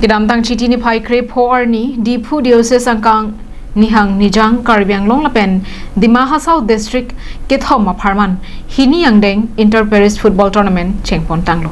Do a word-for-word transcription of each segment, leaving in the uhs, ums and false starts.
Kedamtang Chiti niphai krepho arni, Diphu Diocese angkang Nihang Nijang Karbi Anglong lapen Dima Hasao District kethom apharman hini angdeng Inter Parish Football Tournament chengpon tanglo.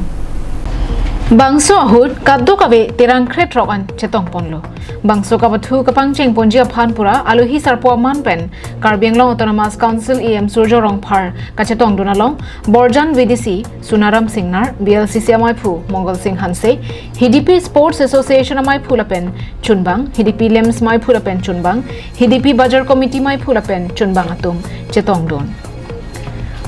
Bangso ahut kadokave terang krethrok an chetongponlo. Bangso kapathu kapangchengponji aphan pura alohi sarpo aman pen Karbi Anglong Autonomous Council E M Surjo Rongphar kachetongdun along Borjan V D C Sunaram Singnar, B L C C amaiphu Mongol Singh Hanse, Hidipi Sports Association amaiphu lapen chunbang, Hidipi Lems maiphu lapen chunbang, Hidipi Bajar Committee maiphu lapen chunbang atum chetongdun.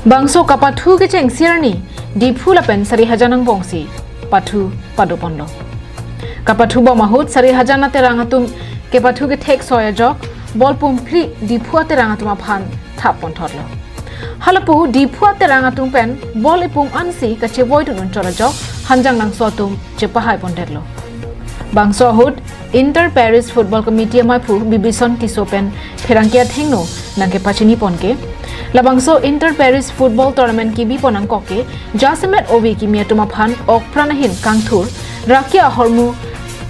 Bangso kapathu kecheng sirni Diphu lapen Sarihajan angbongsi pathu padoponlo. Kapathu bom ahut Sarihajan aterang atum kepathu kethek soi ajok bol pumphli Diphu aterang atum aphan thapponthotlo. Halapu Diphu aterang atum pen bol ipum ansi kachevoidun unchot ajok Hanjanglangso atum chepahaipondetlo. Bangso ahut Inter Parish Football Committee amaiphu Bibison Tisso pen pherangke athengno nangkepachiniponke, labangso Inter Parish Football Tournament kibipon angkok ke jasemet ove kimi atum aphan okpran ahin kangthur, raki ahormu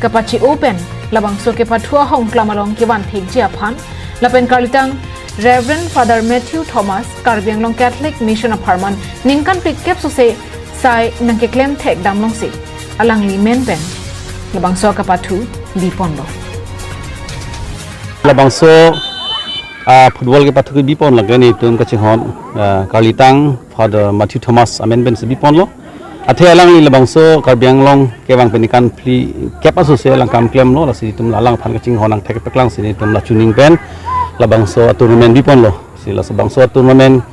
kapache-o pen labangso kepathu ahongklam along kevan thekji aphan lapen karlitang Reverend Father Matthew Thomas, Karbi Anglong Catholic Mission apharman ningkan phlikep sose sai nangkeklem thekdam longsi alangli men pen labangso kapathu biponlo. Labangso, ah, football kepathu kebipon lake nelitum kachinghon, ah, karlitang Father Matthew Thomas amen pensi biponlo. Athe alangli labangso Karbi Anglong kevang pen ningkan phlikep asose alang kam klemlo, lasi nelitum la alang aphan kachinghon nangthek paklangsi nelitum la chuning pen labangso tournament biponlo. Si labangso tournament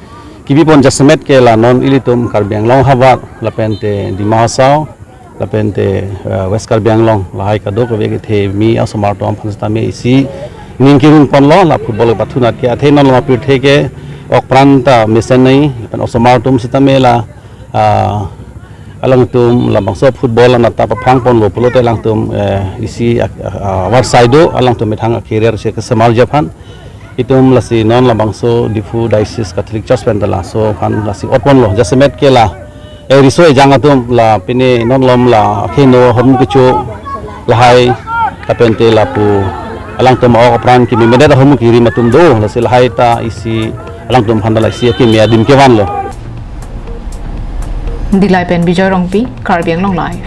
kibipon jasemet ke la non ilitum Karbi Anglong havar lapente Dima Hasao lapente, eh, West Karbi Anglong lahai kadokave kethemi asomar atum aphan sitame isi ning kirungponlo la football kepathu anat ke. Athe non lama pirthe ke okpran ta mesen nai lapen osomar atum sitame la, ah, alangtum labangso football anat ta paphrangponlo pulote alangtum, eh, isi ak-, ah, avarsai do alangtum methang a-career si kesemarji aphan. Itum lasi non labangso Diphu Diocese Catholic Church pen ta laso aphan lasi otponlo. Jasemet ke la, eh, riso ejang atum la pine non lom la akheno ahormu kecho lahai lapente lapu alangtum ok apran kememedet ahormu kirim atum do, lasi lahai ta isi alangtum aphan ta la isi akeme adim kevanlo. Dillai pen Bijoy Rongpi, Karbi Anglong Live.